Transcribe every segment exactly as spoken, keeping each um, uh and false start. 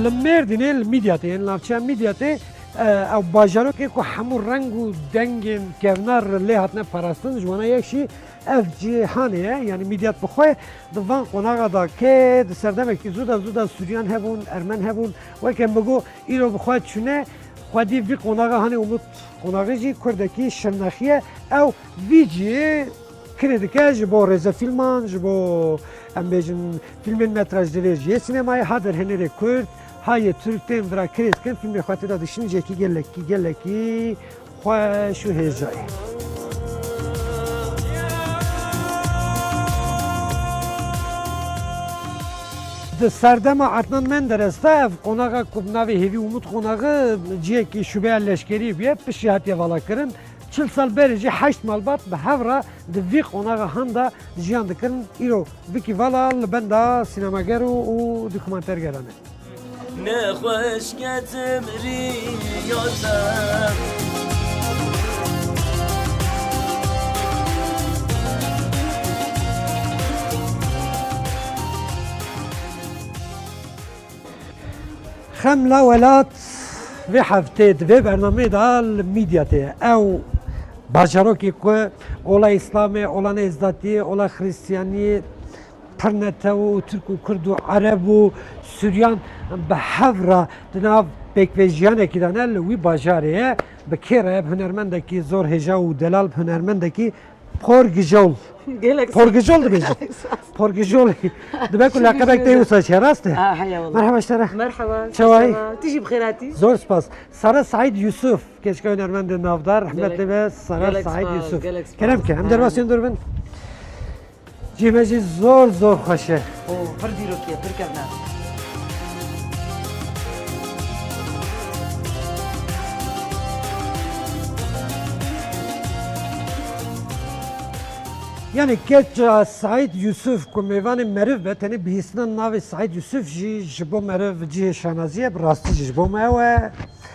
Li Mêrdînê, li Mîdyatê, yên navçeya Mîdyatê, e, ew bajarokê ku hemû reng û dengên kevnar lê hatine parastin, ji wana yek jî ev Cîhanê ye, yanî Mîdyat bi xwe di van qonaxa de ke di serdemekî zû de zû de Sûriyan hebûn, Ermen hebûn, weke min got, îro bi xwe çûne, xwedî vî qonaxa hanê Umut qonaxî jî Kurdekî Şirnexî ye. Ew vî cihê kirê dike ji bo rêzefîlman, ji bo, em bêjin, fîlmên metrajdirêj yê sînemayê, ha derhênerê Kurd, ha yê Tirk tên vira kirê dikin, fîlmê xwe tê de dişînin, cihekî gelekî, gelekî xweş û hêja ye. Di serdema Adnan Menderes de ev qonaxa ku bi navê Hêvî Umut Qonaxi cihekî şubeya leşkerî bûye, piştî hatiye valakirin. Çil sal berê jî heşt malbat bi hev re di vî qonaxa han de jiyan dikirin. Îro bikî vala li benda sînemager û, û dokumentergeran e. Nexweş ketim riyata. Xem la welat vê heftê di vê bernameyê de li Mîdyatê ye. Ew bajarokê ku ola Îslamê, ola Nêzdatiyê, ola Xiristiyaniyê, pir netew û Tirk û Kurd û Ereb û Suryan bi hev re di nav pêkvejiyanekî de ne, li wî bajarê ye. Bi kê re ye? Bi hunermendekî zor hêja û delal, bi hunermendekî Porgijol. Gelek spas. Porgijol dibêjin. Gelek spas. Porgijol. Dibe ku Şükür, leqebek te şükür. Wisa çi, rast e? Ha, heya wallah. Merhaba ji te re. Merhaba. Çawa yî? Merhaba. Tu jî bi xêr hatî. Zor spas. Sara Saîd Yusuf, keçika hunermendê navdar, rehmet lê be, Sara Saîd Yusuf. Gelek spas, gelek spas. Kerem ke, em derbasî dûr bin. Cî me jî zor, zor xweş e. O, pir dîrokî ye, pir kevnar. Yanî keça Saîd Yusuf ku mêvanê meriv be, tenê bihîstina navê Saîd Yusuf jî ji bo meriv cihê şanazî ye, bi rastî jî ji bo me ew e.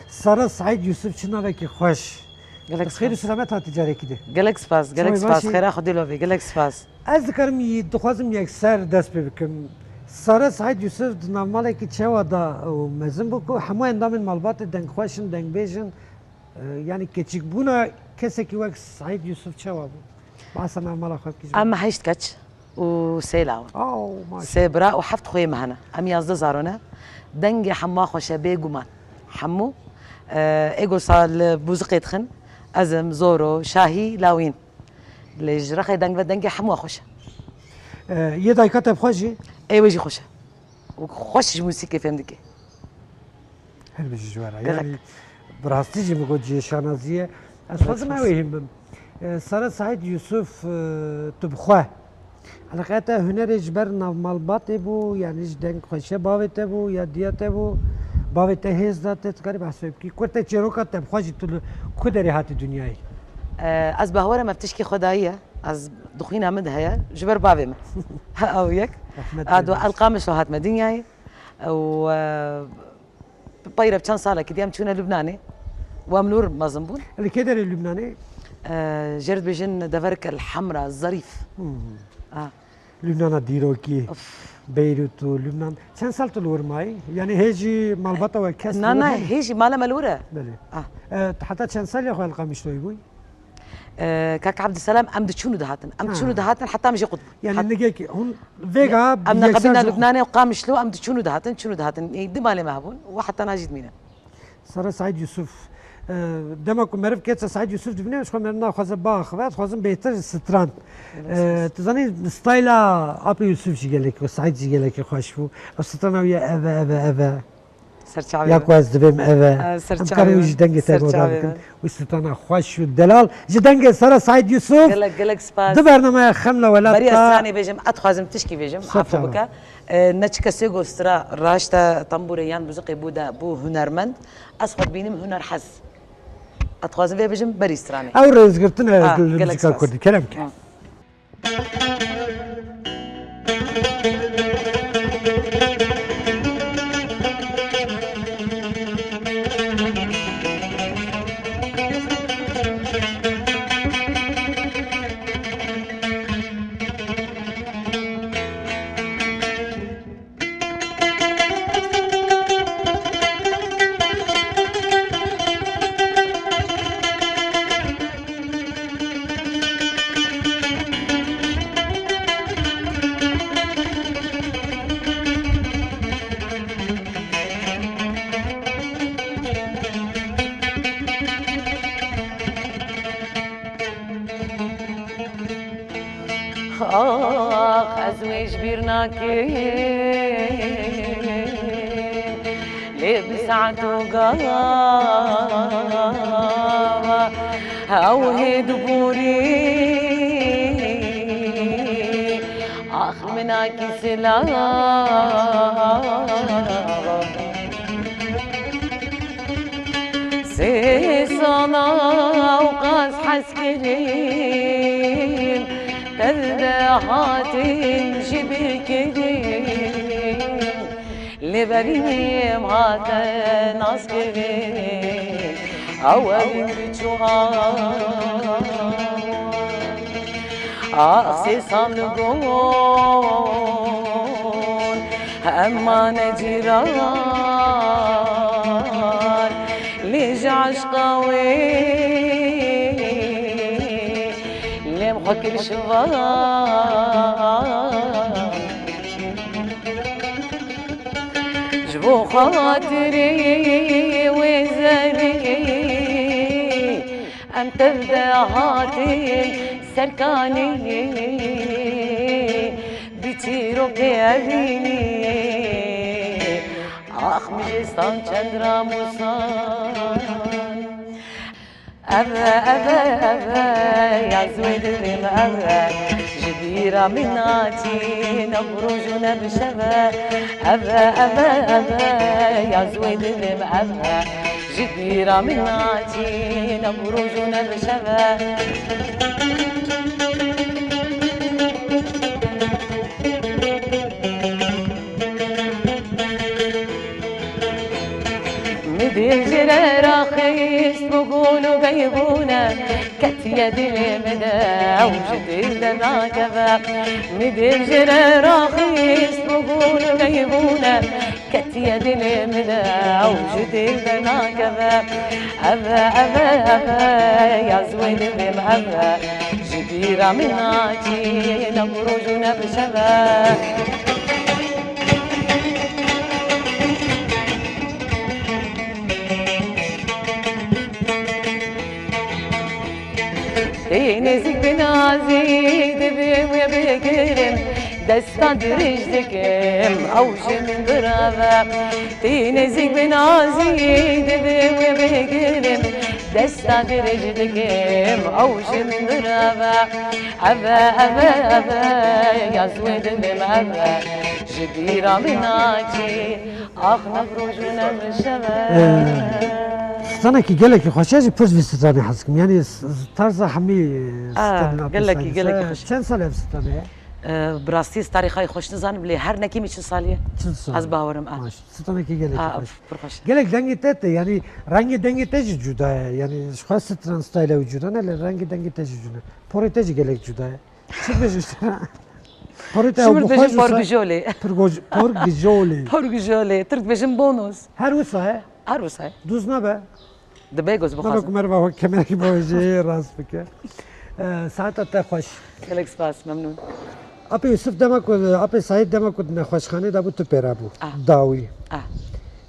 Sara Saîd Yusuf çi navekî xweş. Gelek spas. Xêr û selamet hatî carekî dî. Gelek spas, gelek spas. Çawa yî, baş î? Xêra Xwedê lo bê, gelek spas. Ez dikarim yî, dixwazim yekser dest pê bikim. Sara Saîd Yusuf di navmalekî çawa de û mezin bû ku hemû endamên malbatê dengxweş in, dengbêj in. E, yanî keçikbûna kesekî wek Saîd Yusuf çawa bû? Behsa navmala xwe bikî ji bo. Em heşt keç û sê law in. Aw, maşallah. Sê bira û heft xweyê me hene. Em yazdeh zaro ne. Dengê hemû xweş e bêguman. Hemû, e, ê gosa li bûziqê dixin. Ez im, Zoro, Şahî, lawîn. Lê ji rexê deng ve dengê hemû xweş e. E, yê dayika te bi xwe jî? Ê wê jî xweş e. Û xweş ji muzîkê fêm dike. Her bijî ji we re. Gelek. Yanî bi rastî jî min got cihê şanazî ye. Ez xwazim ew ê hîn bim. E, Sara Saîd Yusuf, e, tu bi xwe eleqeya te hunerê ji ber navmalbatê bû, yanî ji dengxweşiya bavê te bû ya diya te bû, bavê te hêz da te, tu karî behs wê bikî. Ku te çêroka te bi xwe jî tu li ku derê hatî dinyayê? E, ez bawer im ev tişkî xwedayî ye. Ez dixwîna min de heye, ji ber bavê min. Ew yek. Rehmet. A du, li Qamişlo hatime dinyayê. Û, e, peyre bi çend salekî dî em çûne Lubnanê. Û em li wir mezin bûn. Li kê derê Lubnanê? E, jê re dibêjin Deverk el Hemra, Zerîf. Hı hı. A. Lubnana dîrokî, Of. Beyrût û Lubnan. Çend sal tu li wir mayî? Yanî hê jî malbata we kes li wir hene? Na, na, hê jî mala me li wir e. Belê. A. E, tu heta çend saliya xwe li Qamişloyê bûyî? E, kak Abdüselam, em diçûn û dihatin. Em diçûn û dihatin, heta em jê qut bûn. Yanî nigek hûn vêga em neqebîna Lubnanê û Qamişlo, em diçûn û dihatin, çûn û dihatin. Ê, di malê me hebûn û heta na jî dimînin. Sara Saîd Yusuf. E, dema ku meriv keça Saîd Yusuf dibîne, ji xwe meriv naxwaze biaxive, dixwazim bêhtir stran. E, tu zanî, stayla Apê Yusuf jî gelekî, Saîd jî gelekî xweş bû. Ev strana wî ye, ev e, ev e, ev e. Serçavê Ya min. Ku ez divêm ev e. Em karin wî jî dengê te guhdar bikin. Wî strana xweş û delal. Ji dengê Sara Saîd Yusuf. Gelek, gelek spas. Di bernameya Xem la Welat Beriya stranê bêjim, ez dixwazim tişkî bêjim, afû bike. E, ne çi kesê go stra raşte tembûrê yan bûziqê bû de, bû hunermend. Ez xwe dibînim hunerhez. Ez dixwazim vê bêjim berî stranê. Ew rêzgirtin e. Ha, li gelek muzîka spas. Kurdî. Kerem ke. Ha. Wê ji bîr nakim, lê bi saet û gava ew hê diborî. Ax minakî silav. Sê sala û qas hez kirin, tev de hatin ji bîr kirin. Lê berî me hate naskirin, ew evîn diçû hawa. Ax sê sal li gor em mane cîran, lê ji eşqa wê lêm xwe kir şivan. Ji bo xatirê wê zerrî em tev de hatin serkanî, bi çîrokê evînî. Ax mijêstan çend ramûsan. Ev e, ev e, ev e, ya ji wê dilê min ev e, ji bîra min naçî, ne bi roj û ne bi şev e. Ev e, ev e, ev e, ya ji wê dilê min ev e, ji bîra min naçî, ne bi roj û ne bi şev e. Min dil ji re raxist bi gul û beybûne, ketiye dilê min de ew ji dil dernakeve. Min dil ji re raxist bi gul û beybûne, ketiye dilê min de ew ji dil dernakeve. Ev e, ev e, ev e, ya ji wê dilê min ev e, ji bîra min naçî, ne bi roj û ne bi şev e. Tê nêzîk bi nazî, divê wê bigirim, desta dirêj dikim, ew ji min bireve. Tê nêzîk bi nazî, divê wê bigirim, desta dirêj dikim, ew ji min bireve. Ev e, ev e, ev e, ya ji wê dilê min ev e, ji bîra min naçî. Ax ne bi roj û ne bi şev e. Ee, stranekî gelekî xweş e, ji pir ji vî stranê hez dikim. Yanî s-, s-, tarza hemî, e, Ah, stranên Apê gelekî, Saîdî gelekî se-, xweş. Çend sal ev stranê ye? Ee, bi rastî ez tarîxa wî xweş nizanim, lê her nekî min çil salî ye. Çil sal. Ez bawerim, ah. Maş-, stranekî gelekî Ah, xweş. Pir xweş e. Gelek dengê te tê, yanî rengê dengê te jî cuda ye. Yanî ji xwe stran stayla wî cuda ne, lê rengê dengê te jî cuda. Porê te jî gelek cuda ye. Çi dibêjin ji te re? Porê te Ji ew min bi xwe dibêjin ji wisa? Porgijolê. Pirgoj-, porgijolê. Porgijolê. Tirk dibêjin bonus. Her wisa he? Her wisa he. Dûz nabe? Dibe goz Nabe bixwazim. ku meriva xwe kemerekî bavêje, rast bike. Ee, saeta te xweş. Gelek spas, memnûn. Apê Yusuf dema ku, Apê Saîd dema ku di nexweşxanê de bû, tu pê re bû. Ah. Dawî. Ah.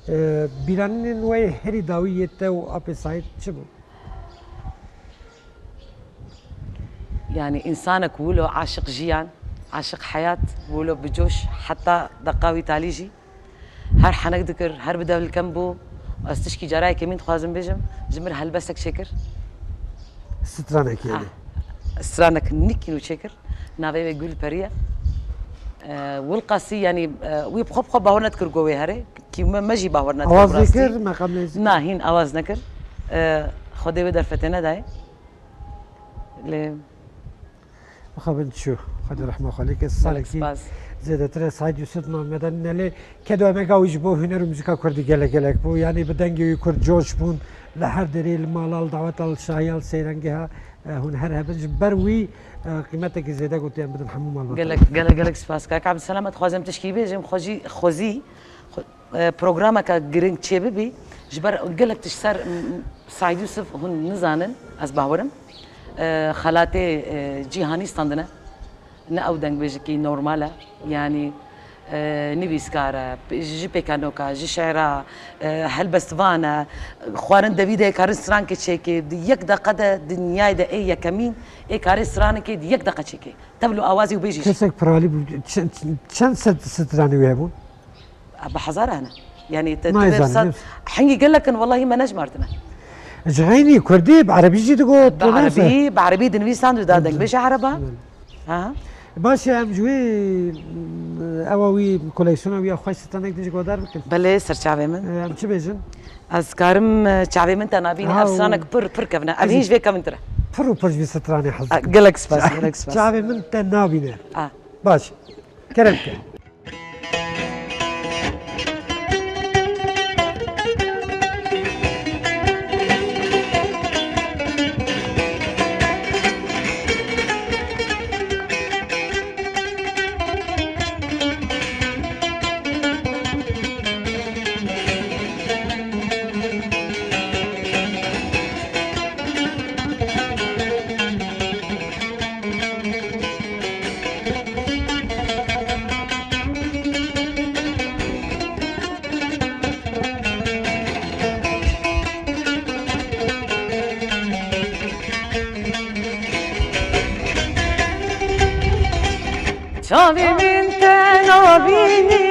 Ee, bîranînên we yê herî dawî yê te û Apê Saîd çi bû? Yanî, însanek wilo aşiq jiyan, aşiq heyat, wilo bi coş, heta deqa wî talî jî her henek dikir, her bi dev li kem bû. Ez tişkî cara yekemîn dixwazim bêjim, ji min helbestek çêkir. Stranekî Ha, yanî. Stranek nîkî nû çêkir. Navê wê Gulperî ye. E, Wilqasî, yanî, e, wî bi xwe bi xwe bawer nedikir ku wê here. Kî me, me jî bawer nedikir Awaz bi rastî. Nekir, meqam nêzî Na, hîn awaz nekir. E, Xwedê wê derfetê nedayê. Lê Mixabin çû. Xwedê rehma xwe lê ke. Gelek salekî spas. Zêdetir e Saîd Yusuf Mehmed'e nîne lê kedo emeka wî ji bo huner û muzîka kurdî gelek gelek bû. Yanî bi dengê wî kurd coş bûn. Li her derê, li mala, li daweta, li şahiya, li seyrengeha, e, hûn her hebin. Ji ber wî, e, qîmetekî zêde ku tu em bidin hemû malbatan. Gelek, gelek, gelek spas. Kak Abdulselam, ez dixwazim tişkî bêjim. Xwezî, xwezî, xwe-, e, programeke giring çêbibî. Ji ber gelek tişt ser, m, m, Saîd Yusuf hûn nizanin, ez bawerim. E, xelatê, e, cîhanî standine. Ne ew dengbêjikî normal e. Yanî, E, nivîskar e, ji pêkenoka, ji şe'ra, e, helbestvan e, xwarin devî de karin strankê çêkê, di yek deqe de dinyayê de ê yekemîn ê karê strankê di yek deqe çêkê. Tevlo awazî û bêjî jî. Kesek piralî bû, çend, çend sed stranê wê hebûn? Bi hezar hene. Yani te, te Nayzanî, vê sed, ne? Hingî gelek in, wellahî me nejmartine. Ji xeynî kurdî, bi erebî jî digot, Bi tu nase. erebî, bi erebî dinivîsand û da dengbêje ereba. Evet. Ha? Baş e, em ji wê, ewa wî, koleksiyona wî ya xweş stranek dî ji guhdar bikin. Belê, ser çavê min. E, em çi bêjin? Ez karim, e, çavê min te nabîne, Ha, ev stranek pir, pir kevin e. Ev hîn ji vê kevin tire. Pir û pir ji vî stranê hez dikim. Gelek spas, gelek spas. Çavê min te nabîne. A. Baş. Kerem ke. Çavê min te nabînî,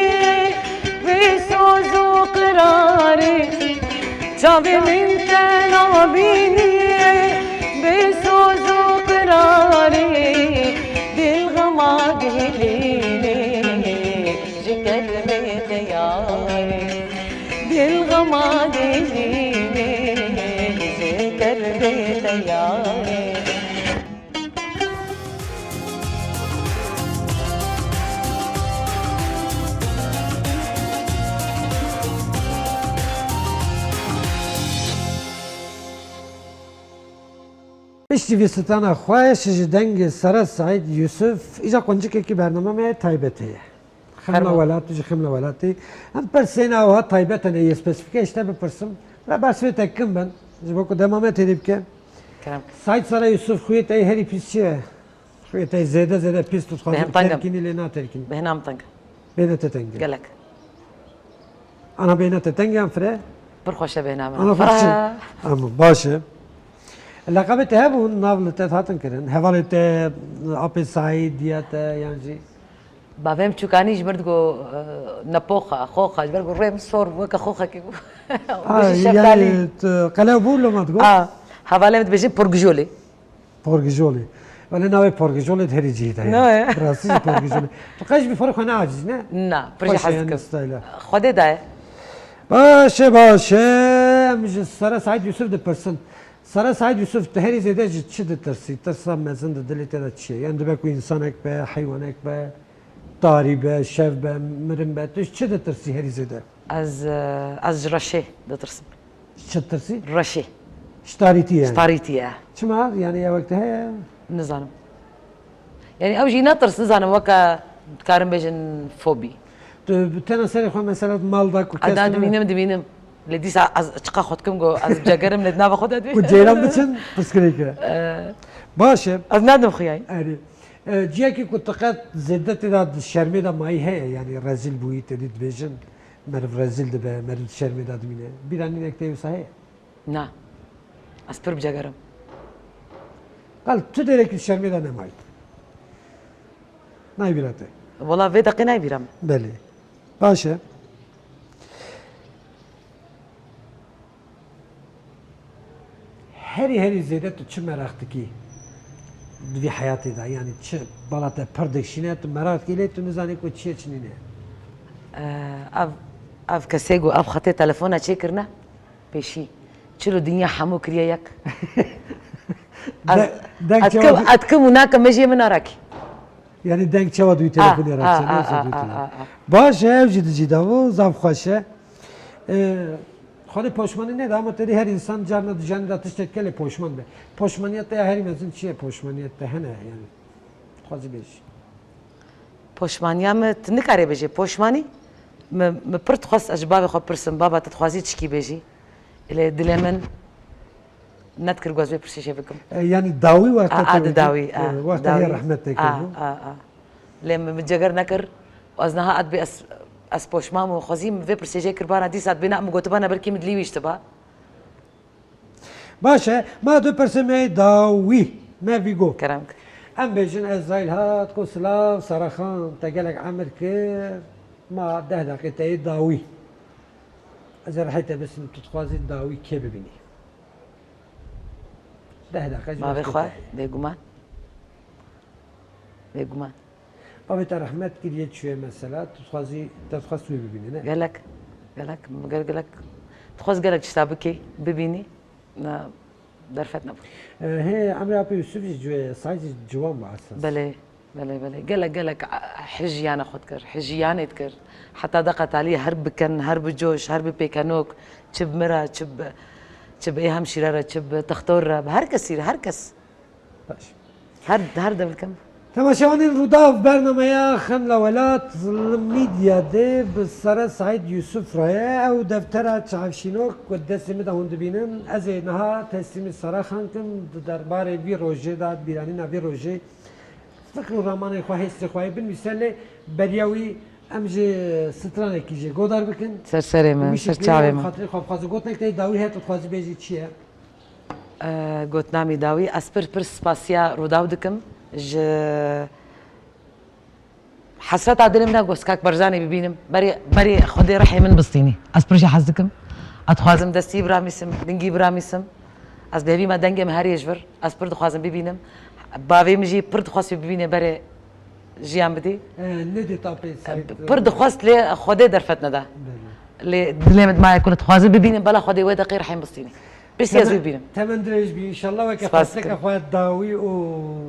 bê soz û qirarê. Çavê min te nabînî, bê soz û qirarê. Dil xema dihilînê, ji kermê te yarê. Dil xema dihilînê, ji kermê te yarê. Piştî vî strana xweş ji dengê Sara Seîd Yusuf, îja quncikekî bername me taybet heye. Xemla Fermo. Welat, ji xemla welatê. Em pirsên awa taybet hene yê spesîfîk e, ji te bipirsim. Re bersivê te kim bin, ji bo ku dema me têrî bike. Kerem. Seîd Sara Yusuf, xuyê te yê herî pîs çi ye? Xuyê te yê zêde zêde pîs tu dixwazî Bêhna min teng e. Terkînî lê naterkînî. Bêhna min teng e. Bêhna te teng e. Gelek. Ana bêhna te teng e yan fire? Pir xweş e bêhna min. Ana xweş e. Aa. Ama baş e. Leqebê te hebûn, nav li te hatin kirin. Hevalê te, apê Seîd, diya te, yan jî? Bavê min çûkanî ji min digot, e, nepoxa, xoxa, ji ber ku rûyê min sor bû, weke xoxekê bû. Ay, Bijî şeftalî. Yani, tu qelew bû loma digot? A, hevalê min dibêjin porgijolê. Porgijolê. Wele navê porgijolê di herî cihî de ye. Ne ye? Bi rastî jî porgijolê. Tu qey ji bî xwe neaciz, ne? Na, pir jî Xweş e hez yani dikim. Style. Xwedê daye. Baş e, baş e. Em ji Sara Seîd Yusuf dipirsin. Sara Seîd Yusuf, tu herî zêde ji çi ditirsî? Tirsa mezin di dilê te de çi ye? Yan dibe ku însanek be, heywanek be, tarî be, şev be, mirin be, tu ji çi ditirsî herî zêde? Ez, e, ez ji reşê ditirsim. Çi tirsî? Reşê. Ji tarîtî yani? Ji tarîtî ye. Çima? Yani ya wek te heye? Nizanim. Yani ew jî netirs, nizanim, weke dikarin bêjin fobî. Tu bi tena serê xwe mesela mal da ku kes Eda dibînim, dibînim. Lê dîsa ez çiqa xwe dikim ku ez bi cegerim lê di nava xwe de dibînim. Ku ceyran biçin, pirsgirêk e. Ee, Baş e. Ez nadim xuyayî. Erê. E, ciyekî ku tu qet zêde tê de di şermê de mayî heye, yani rezîl bûyî, te dî dibêjin, meriv rezîl dibe, meriv di şermê de dimîne. Bîranînek te wisa heye? Na. Ez pir bi ceger im. Qal tu derekî şermê de nemayî. Nayê bîra te? Wela vê deqê nayê bîra min. Belê. Baş e. Herî herî zêde tu çi meraq dikî di vî heyatê de? Yanî çi bala te pir dikişîne, tu meraq dikî lê tu nizanî ku çi ye çi nîne? Ev, ev kesê ku ev xetê telefona çêkirine, pêşî çilo dinya hemû kiriye yek. Ez, De-, deng ez çawa kim, di- ez kim û nakim mejiyê min narakî. Yani deng çawa dû telefonê Ah, ah, raçe, ah, neyse, ah, dû ah, telefon. ah, ah. Baş e, ev jî di cî de bû, zaf xweş e. Ee, Xwedê poşmanî nede, ama tedî her insan carna di janê de tiştek gelê poşman be. Poşmaniya te ya herî mezin çi ye? Poşmaniya te hene yani. Dixwazî bêjî. Poşmaniya min, tu nikarê bêjê poşmanî. Min, min pir dixwest ez ji bavê xwe pirsim, baba, tu dixwazî çikî bêjî? Lê dilê min nedikir ku ez vê pirsê jê bikim. E, yani dawî wexta A, a, te di wekî, dawî, a, e, wexta dawî. Hê rehmet te A, kirbû. a, a. Lê min, min ceger nekir. Ez niha edbê ez, ez poşman bûm, xwezî min vê pirsê jê kiribana, dîsa edbê na min gotibana, belkî min dilî wî ştiba. Baş e, ma du pirsê me yê dawî, me vî got. Kerem kir. Em bêjin, Ezraîl hat, got, "Silav, Saraxan, te gelek emir kir, ma deh deqê te yê dawî. Ez ê rihê te bisim, tu dixwazî dawî kê bibînî?" Deh deqe ji Bavê xwe, bêguman. Bêguman. Bavê te rehmet kir, yê çûye mesela, tu dixwazî, te dixwest wê bibînî, ne? Gelek, gelek, gel-, gelek, dixwest gelek tişta bikê, bibînî, na derfet nebû. E, hê, emrê Apê Yusuf jî cûye, Saîd jî ciwan bû esas. Belê, belê, belê. Gelek, gelek, a, hijiyane xwe dikir, hijiyanê dikir. Heta deqa talî her bi ken, her bi coş, her bi pêkenok, çi bi min re, çi bi, çi bi ê hemşîre re, çi bi textor re, bi her kesî re, her kes. Baş. Her, her dev dikim. Temaşevanên Rûdaw, bernameya Xem la Welat li Midyadê bi sere Saîd Yusuf re ye. Ew deftera çavşînok ku destê min de hûn dibînin, ez ê niha teslîmî Saraxan kim. Di derbarê vî rojê de, bîranîna vî rojê, fikr û ramanên xwe, hêstê xwe yê binivîse, lê beriya wî em ji stranekî jê godar bikin. Ser serê me, ser çavê me. Xatirê xwe bixwaze gotinek te yê dawî heye, tu dixwazî bêjî çi ye? E, gotina min dawî, ez pir pir spasiya Rûdaw dikim. Ji hesreta dilê min e, got, kak Barzanî bibînim. Berê, berê Xwedê rihê min bistînî. Ez pir jê hez dikim. Ez dixwazim destî biramîsim, dingî biramîsim. Ez bi hêvî me dengê min heriyê ji vir. Ez pir dixwazim bibînim. Bavê min jî pir dixwest wê bibîne berê jiyan bidî. E, nedê tapê Saîd, pir dixwest lê Xwedê derfet neda. Belê. Lê dilê min dimaye ku dixwazim bibînim, bela Xwedê wê deqê rihê min bistînî. Piştî ez wî bînim. Temen dirêj bî, înşallah weke xwesteka xwe dawî û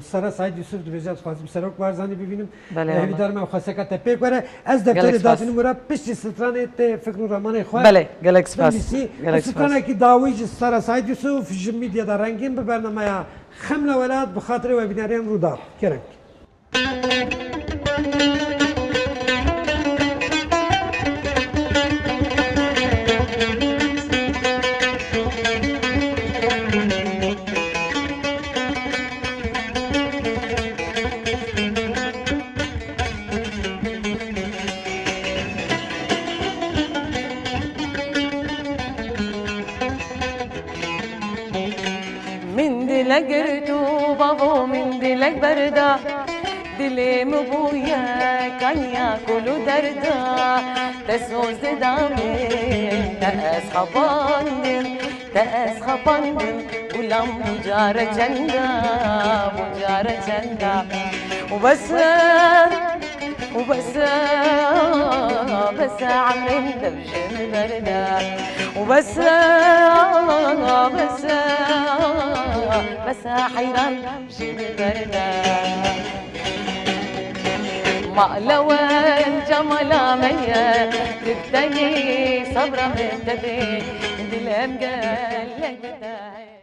sere Saîd Yusuf dibêje, ez dixwazim Serok Barzanî bibînim. Belê, e, hevîdar me xwesteka te pêk were. Ez defterê datînim wira, piştî stranê tê fikr û ramanê xwe. Belê, gelek spas. Binivîsî. Gelek spas. Stranekî dawî ji sere Saîd Yusuf ji Midyada rengîn bi bernameya Xem la Welat bi xatirê we bînerên Rûdaw. Kerem. Min dile girt û bavo min dilek berda. Dilê min bûye kanya kul û derda. Te soz dida min, te ez xepandim, te ez xepandim. Gulam bu care çenda, bu care çenda. Û bes e, û bes e, bes e, emrê min dev ji min berda. Û bes e, bes e, bes e, heyran ji min berda. Ma lewel cemala me ye, tu tenî sebra min tedê, dilem gelek bi te heye.